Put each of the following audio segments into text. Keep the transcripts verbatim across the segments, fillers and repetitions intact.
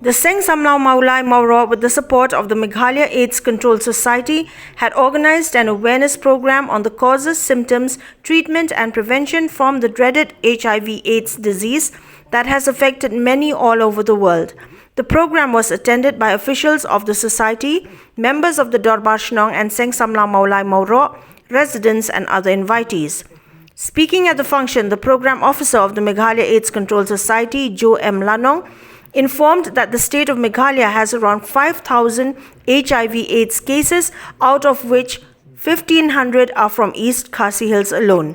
The Seng Samla Mawlai Mawroh, with the support of the Meghalaya AIDS Control Society, had organized an awareness program on the causes, symptoms, treatment, and prevention from the dreaded H I V AIDS disease that has affected many all over the world. The program was attended by officials of the society, members of the Dorbar Shnong and Seng Samla Mawlai Mawroh, residents, and other invitees. Speaking at the function, the program officer of the Meghalaya AIDS Control Society, Joe M Lanong, informed that the state of Meghalaya has around five thousand H I V AIDS cases, out of which fifteen hundred are from East Khasi Hills alone.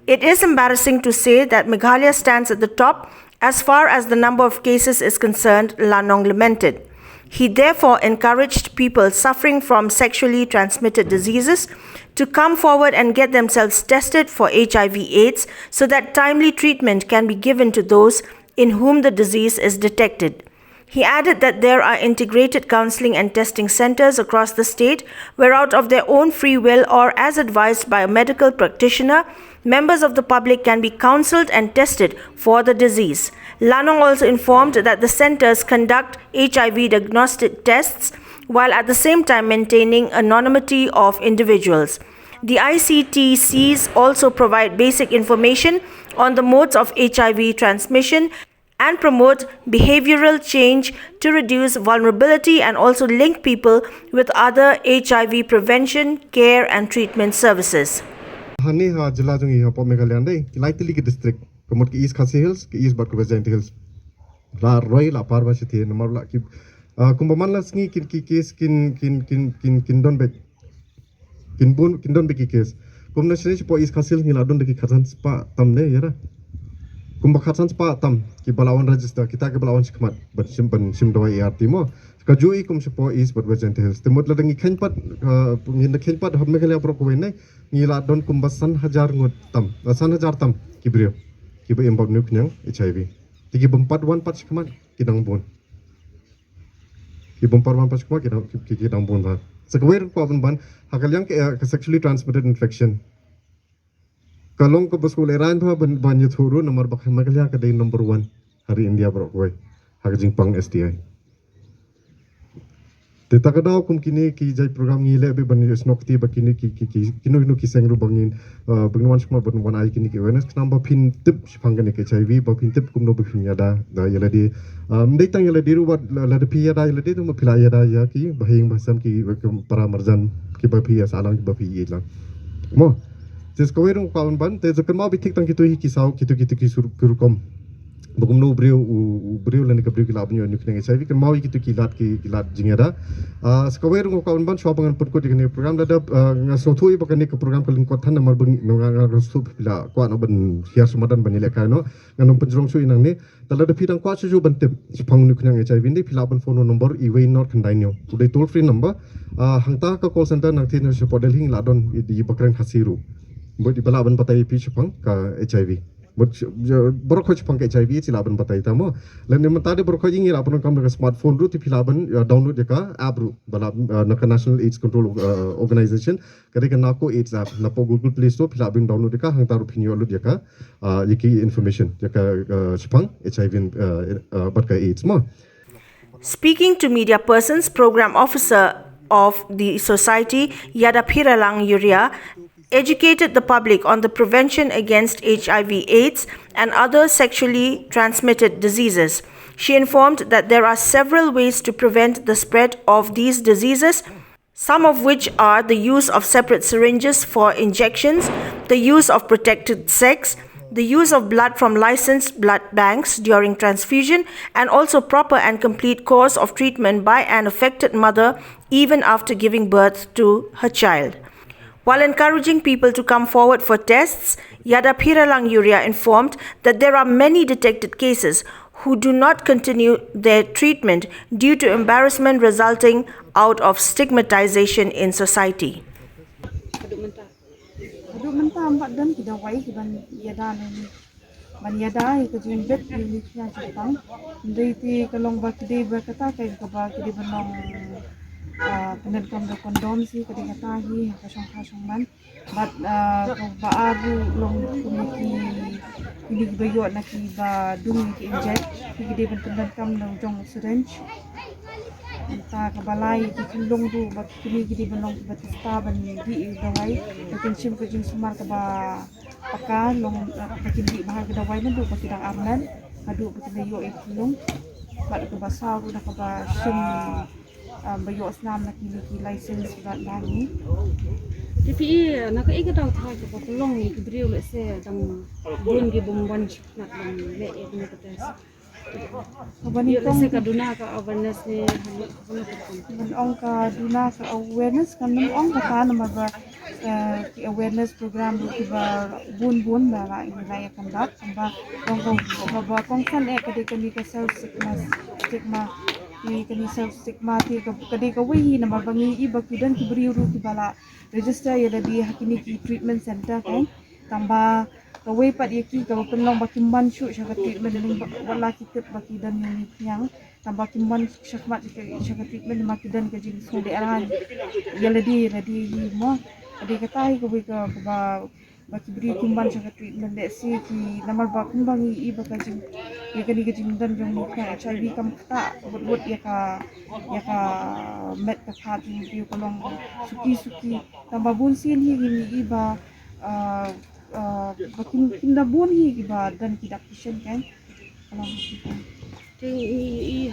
It is embarrassing to say that Meghalaya stands at the top as far as the number of cases is concerned, Lanong lamented. He therefore encouraged people suffering from sexually transmitted diseases to come forward and get themselves tested for H I V AIDS so that timely treatment can be given to those in whom the disease is detected. He added that there are integrated counseling and testing centers across the state where, out of their own free will or as advised by a medical practitioner, members of the public can be counseled and tested for the disease. Lanong also informed that the centers conduct H I V diagnostic tests while at the same time maintaining anonymity of individuals. The I C T Cs also provide basic information on the modes of H I V transmission and promote behavioral change to reduce vulnerability and also link people with other H I V prevention, care, and treatment services. Hani ha jylla jong i ha pdeng Meghalaya ndei, ki lai tylli ki district, ka mut ki East Khasi Hills, ki East bad ka West Jaintia Hills. La roi la par ba shi the namar la ki, ah, kumba man la sngi kin ki case kin kin kin kin kin don beit. Kin bun kin don beit ki case. Kum na shini shi pdeng East Khasi Hills ngi la don da ki khatsan spah tam ne yara. Kumba khatsan spah tam kiba la wan register, kita kiba la wan shikmat ban shim ban shim dawai A R T mo. Ka ju i kum shi pdeng East bad West Jaintia Hills. Te mut la da ngi khein pat, ah, ngi da khein pat ha Meghalaya baroh kawei ne ngi la don kumba san hajar ngut tam, ah, san hajar tam ki briew kiba im bad une u khñiang H I V. Te ki bym pat wan pat shikmat ki dang bun. Ki bym pat wan pat shikmat ki dang ki, ki, ki dang bun ba. Sa kawei ruh kwah ban ban ha ka liang ka, eh, ka sexually transmitted infection. Ka long kaba sngewlehrain ba ban ban ïathuh ruh namar ba ka Meghalaya ka dei number one ha ri India baroh kawei ha ka jingpang S T I. Te ta ka daw kum kine ki jait program ngi leh beit ban ïasnoh kti ba kine ki ki ki kino kino ki seng ruh ba ngin, uh, ba ngin wan shikmat ban wan ai kine ki awareness khnang ba phin tip shaphang kane ka H I V, ba phin tip kumno ba phin ïada da ïa lade. Um, ym dei tang ïa lade ruh, wat la, lada phi ïada ïa lade te ma phi la ïada ïa ki bahaïing bahasem ki, ki para marjan kiba phi ïa sah lang kiba phi ïeit lang. Mo. Te sa kawei ruh kwah ban ban te sa kynmaw beit thik tang kito hi ki saw kito kito ki sur ki rukom. Ba kumno u briew u, u briew lane ka briew ki lah ban ïoh une u khñiang H I V, kynmaw ïa kito ki lad ki, ki lad jingïada. Ah, sa kawei ruh kwah ban ban shuwa ba ngan pynkut ïa kane ka program lada, ah, nga sngewthuh ïa ba kane ka program ka lyngkot than namar ba ngi nga, nga, nga sngewthuh phi la kwah na ban hiar sumar ban ïalehkai noh. Ngan ym pynjrong shuh ïa nangne. Te lada phi dang kwah shuh shuh ban tip shaphang une u khñiang H I V ndei phi lah ban phone na u number iwei nod khyndai hynñiew. U dei toll free number. Ah, hangta ka call center nangtei na shapoh Delhi ngi la don i, i ba kren Khasi ruh. Bad i ba lah ban batai ïa phi shaphang ka H I V. Bad sh-, j-, baroh khoit shaphang ka H I V i lah ban batai ïa ta mo. Lane mynta de baroh khoit ngi lah ban donkam da ka smartphone ruh te phi lah ban, ah, download ïa ka app ruh. Ba lah, ah, na ka National AIDS Control, ah, Organization. Ka dei ka NACO AIDS app, napoh Google Play Store phi lah ban download ïa ka, hangta ruh phin ïoh lut ïa ka, ah, ïa ki information ïa ka, ah, shaphang H I V, ah, ah, bad ka AIDS mo. Speaking to media persons, program officer of the society, Yada Phiralang Yuria, educated the public on the prevention against H I V AIDS and other sexually transmitted diseases. She informed that there are several ways to prevent the spread of these diseases, some of which are the use of separate syringes for injections, the use of protected sex, the use of blood from licensed blood banks during transfusion, and also proper and complete course of treatment by an affected mother even after giving birth to her child. While encouraging people to come forward for tests, Yada Phiralang Yuria informed that there are many detected cases who do not continue their treatment due to embarrassment resulting out of stigmatization in society. Haduh mynta, haduh mynta ym pat don ki dawai ki ban ïada ne ban ïada ïa ka jingbit ïa une u khñiang jingpang. Hynrei te ka long ba ki dei ba kata ka kaba ki dei ban long ah, pyndonkam da condom hi, ka dei kata hi ha ka shongkha shongman. Bad, ah, kaba ar ruh long kum ki, kine kiba ïoh na kiba dung ïa ki inject, ki dei ban pyndonkam da jong syringe. Nangta kaba lai, ki khyllung ruh bad kine ki dei ban long kiba tista ban dih ïa u dawai. Ba kin shim ka jingsumar kaba paka long, ah, ba kin dih bha ka dawai naduh ba ki dang armet haduh ba kin da ïoh ïa ka khyllung. Bad kaba saw ruh da kaba shim, ah, ba ïoh snam na kine ki license ba dang ni. Te phi i na kaei ka daw tharai kaba pynlong ïa ki briew lehse dang bun ki bym wan shakhmat ban leh ïa kane ka test? Kaba nyngkong, lehse ka duna ka awareness ne, ban ong ka duna ka awareness, kan nym ong kata namar ba, eh, ki awareness program ruh kiba bun bun ba la, la ïa conduct, ba ong ka, ba, ba kongsan eh ka dei kane ka self stigma, stigma, ki kane self stigma te ka, ka dei kawei hi namar ba ngi i ba ki don ki briew ruh kiba la register ïa lade ha kine ki treatment center kan. Tangba kawei pat ïa ki kaba pynlong ba kim wan shuh sha ka treatment, wat la ki tip ba ki don ïa kine ki niang. Tangba kim wan shakhmat sha ka, sha ka treatment namar ki don ka jingsngewlehrain ïa lade, lade hi mo. Ka dei kata hi kawei ka, kaba, ba ki briew kim wan sha ka treatment lehse ki, namar ba kumba ngi i ba ka jing, ïa kane ka jingdon jong ki niang HIV kam ktah wut wut ïa ka, ïa ka met ka khad jong ki briew, ka long suki suki. Tangba bun sien hi ngi i ba, ah, ah, ba kin, kin da bun hi kiba don ki dak patient kan. Ka long suki kan. Te ngi i